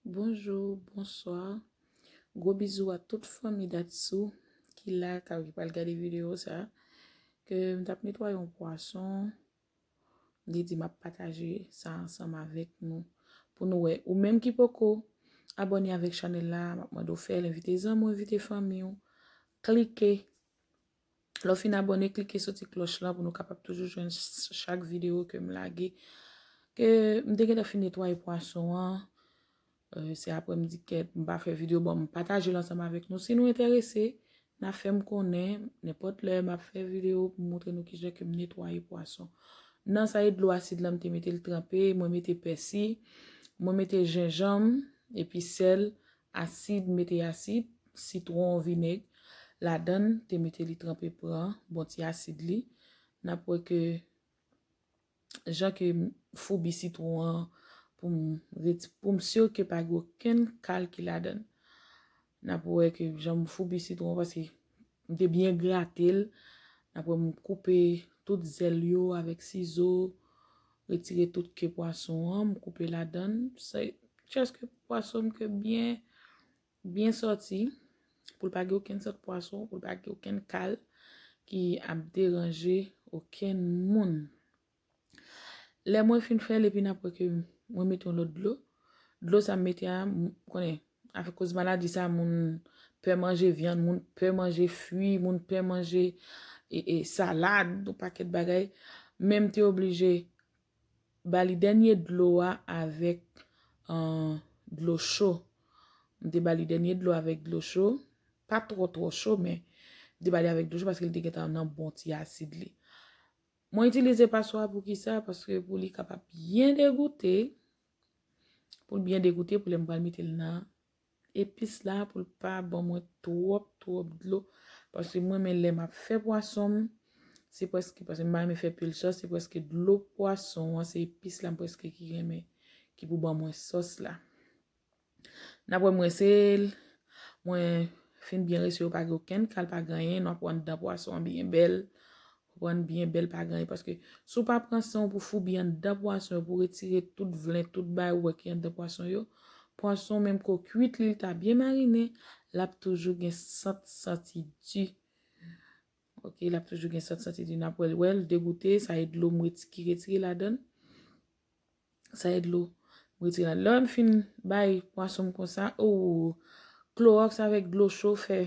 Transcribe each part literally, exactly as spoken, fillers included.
Bonjou, bonswa. Gwo bizou a tout fanmi Datsou ki la, ka, ki pral gade videyo sa. Ke m t ap netwaye yon pwason. M te di m ap pataje sa ansanm avèk nou. Pou nou wè. Ou menm ki poko abòne avèk chanèl la, m ap mande w fè l, envite zanmi w, envite fanmi w. Klike Lè w fin abòne, klike sou ti klòch lan pou nou kapab toujou jwenn ch- chak videyo ke m lage. Ke m te gentan fin netwaye pwason an. Euh, se apre m di kèt, m pa fè videyo, bon, m pataje l ansanm avèk nou. Si nou enterese, n a fè m konnen, nenpòt lè m ap fè videyo pou m montre nou kijan ke m netwaye pwason. Nan sa e dlo asid lan, m te mete l tranpe, mwen mete pèsi, mwen mete jenjanm, epi sèl, asid, mete asid, sitwon, vinèg ladan l, te mete li tranpe pran, bon ti asid li. N ap wè ke jan ke m foubi sitwon an pou m reti- pou m si ke pa gen okenn kal ki ladan l. N ap wè ke jan m foubi sitwon an, paske m te byen grate l. N ap wè m koupe tout zèl yo avèk sizo, retire tout ke pwason an, m koupe ladan l. Se chèske pwason m ke byen byen sòti, pou l pa gen okenn sant pwason, pou l pa gen okenn kal ki ap deranje okenn moun. Lè mwen fin fè l, epi n ap wè ke mwen mete yon lòt dlo. Dlo sa m mete a, m konnen, akoz maladi sa, moun pè manje vyann, moun pè manje fwi, moun pè manje e, e, salad, yon pakèt bagay. Men m te oblije ba li dènye dlo a avèk, euh, dlo cho. M te ba li dènye dlo avèk dlo cho. Pa twò, twò cho, men m te ba li avèk dlo cho paske li te gentan nan bon ti asid li. Mwen itilize paswa pou kisa? Paske pou li kapab byen degoute, pou l byen degoute, pou lè m pral mete l nan epis la, pou l pa ban mwen twòp, twòp dlo. Paske mwen, men lè m ap fè pwason m, se prèske, paske m pa renmen fè pil sòs, se prèske dlo pwason an, se epis la m prèske ki renmen, ki pou ban mwen sòs la. N ap wè m rense l, mwen fin byen rense yo, pa gen okenn kal, pa gen anyen, n ap wè anndan pwason an byen bèl, konprann, byen bèl, pa gen anyen, paske si w pa pran san w pou foubi anndan pwason yo, pou retire tout vlen, tout bagay ou wè ki anndan pwason yo, pwason menm ke w kwit li, li ta byen marinen, l ap toujou gen sant santi di. Ok, l ap toujou gen sant santi di. N ap wè l, wè l degoute, sa e dlo m reti- ki retire ladan l. Sa e dlo m retire ladan l. Lè m fin bay pwason m konsa, o, klowòks avèk dlo cho fè,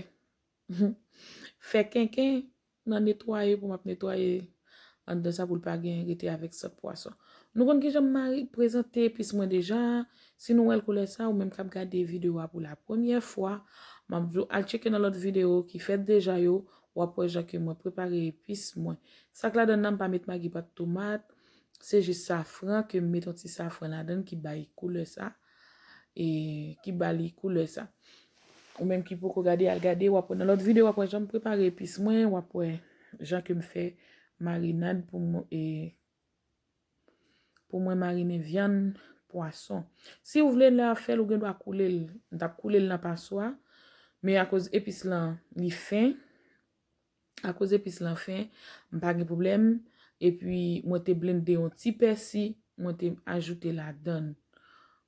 fè kenken nan netwaye pou m ap netwaye anndan sa pou l pa gen rete avèk sant pwason. Nou konn kijan m mari- prezante epis mwen deja. Si nou wè l koulè sa, ou menm k ap gade videyo a pou la premyè fwa, m ap di w al tcheke nan lòt videyo ki fèt deja yo, w ap wè jan ke mwen prepare epis mwen. Sa k ladan nan, m pa met magi, pa t tomat, se jis safran ke m met yon ti safran ladan l ki bay koulè sa, e ki ba li koulè sa. Ou menm ki poko gade, al gade, w ap wè nan lòt videyo, w ap wè jan m prepare epis mwen, w ap wè jan ke m fè marinad pou mwen, e pou mwen marinen vyann, pwason. Si w vle lè w ap fè l, ou gen dwa koule l. M t ap koule l nan paswa, men akoz epis lan, li fen, akoz epis lan fen, m pa gen pwoblèm. Epi, mwen te blende yon ti pèsi, mwen te ajoute ladan l.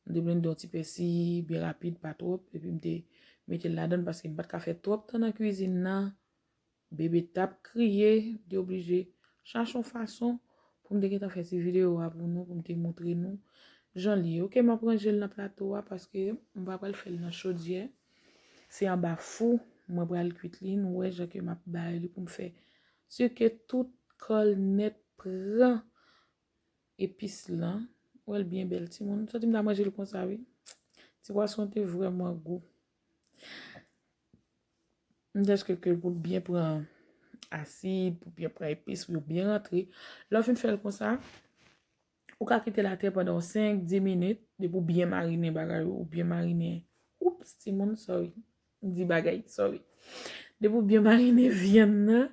M te blende yon ti pèsi, byen rapid, pa twòp, epi m te mete l ladan l paske m pa t ka fè twòp tan nan kwizin nan. Bebe t ap kriye, m te oblije chache yon fason pou m te gentan fè ti videyo a pou nou, pou m te montre nou jan li ye. Ok, m ap ranje l nan plato a paske m pa pral fè l nan chodyè. Se anba fou mwen pral kwit li, nou wè jan ke m ap bay li pou m fè. Sirke tout kò l nèt pran epis lan. Ou wè l byen bèl, timoun. Santi m ta manje l konsa, wi. Ti pwason te vrèman gou. M te chèche ke pou l byen pran asid, pou byen pran epis, pou yo byen rantre. Lè w fin fè l konsa, ou ka kite l atè pandan yon senk, dis minit, depi w byen marinen bagay ou, ou byen marinen. Oups, timoun, sorry. M di bagay, sorry. Depi w byen marinen vyann nan,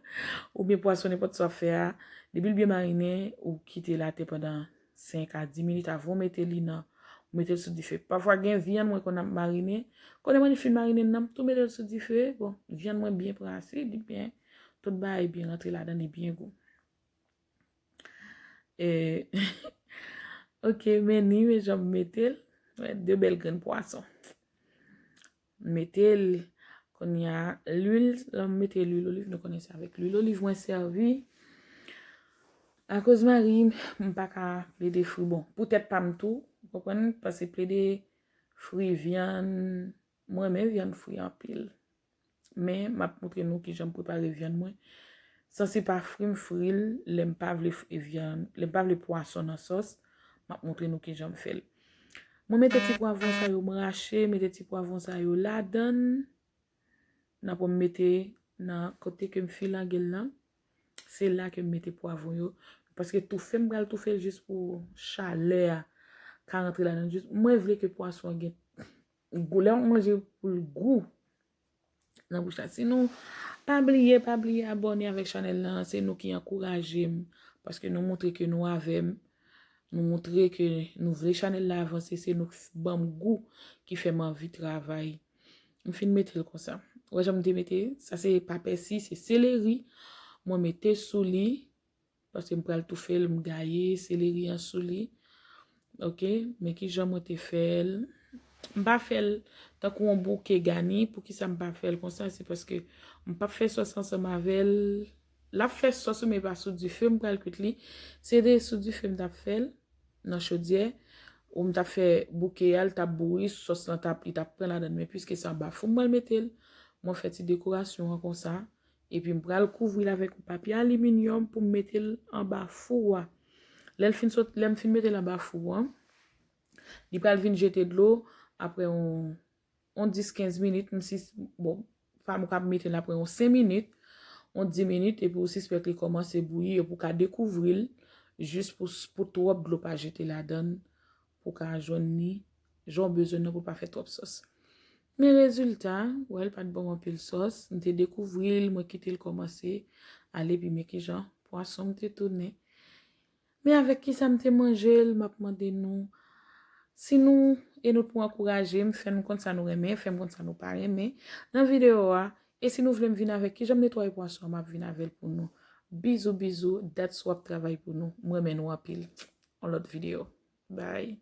oubyen pwason, nenpòt sa w ap fè a, depi l byen marinen, ou kite l atè pandan senk a dis minit avan w mete li nan, ou mete l sou dife. Pafwa gen vyann mwen konn ap marinen, konnen mwen fin marinen nan, m tou mete l sou dife. Bon, vyann mwen byen pran asid, li byen, tout bagay byen rantre ladan, li byen gou. E, ok, men ni, men jan m mete l. Wè, de bèl grenn pwason. M mete l, kounye a, lwil, lè m mete lwil oliv, nou konnen se avèk lwil oliv mwen sèvi. Akoz mari m, m pa ka plede fri. Bon, poutèt pa m tou, ou konprann? Paske plede fri vyann, mwen renmen vyann fri anpil. Men, m ap montre nou kijan m prepare vyann mwen. San se pa fri m fri l, lè m pa vle fri vyann, lè m pa vle pwason nan sòs, m ap montre nou kijan m fè l. Mwen mete ti pwavwon sa yo, m rache, mete ti pwavwon sa yo ladann. Nan pou m mete nan kote ke m filangel lan, se la ke m mete pwavwon yo. Paske toufe m pral toufe l jis pou chalè a ka rantre ladann. Jis, mwen vle ke pwason an gen gou. Lè w manje pou l gou nan bouch la. Sinon, pa bliye, pa bliye abòne avèk chanèl lan. Se nou ki ankouraje m. Paske nou montre ke nou avè m. Nou montre ke nou vle chanèl la avanse. Se nou k ban m gou ki fè m anvi travay. M fin mete l konsa. Ou wè jan m te mete? Sa se pa pèsi, se seleri. Mwen mete sou li. Paske m pral toufe l, m gaye seleri an sou li. Ok, men kijan mwen te fè l. M pa fè l tankou yon bouke gani. Poukisa m pa fè l konsa? Se paske m p ap fè sòs ansanm avè l. L ap fè sòs, men pa sou dife m pral kwit li. Se de sou dife m t ap fè l nan chodyè. Ou m t ap fè bouke a, l t ap bouyi, sòs lan t ap, li t ap pran ladann. Men piske se anba fou m pral mete l, mwen fè ti dekorasyon an konsa. Epi m pral kouvri l avèk yon papye aliminyòm pou m mete l anba fou a. Lè l fin sot, lè m fin mete l anba fou an, li pral vin jete dlo apre yon, yon dis kenz minit, m si, bon, pa m ka mete l apre yon senk minit, yon dis minit, epi ou sispèk li kòmanse bouyi, epi ou ka dekouvri l, jis pou, pou twòp dlo pa jete ladann, pou ka jwenn li jan w bezwen nan pou l pa fè twòp sòs. Men rezilta, wè l pa t ban m anpil sòs, m te dekouvri l, mwen kite l kòmanse ale, epi men kijan pwason m te tounen. Men avèk kisa m te manje l, m ap mande nou, si nou, e nou pou ankouraje m, fè m konn sa nou renmen, fè m konn sa nou pa renmen nan videyo a. E si nou vle m vin avèk kijan m netwaye pwason an, m ap vin avè l pou nou. Bizou, bizou, dat sou ap travay pou nou. M renmen nou anpil. Yon lòt videyo. Bye.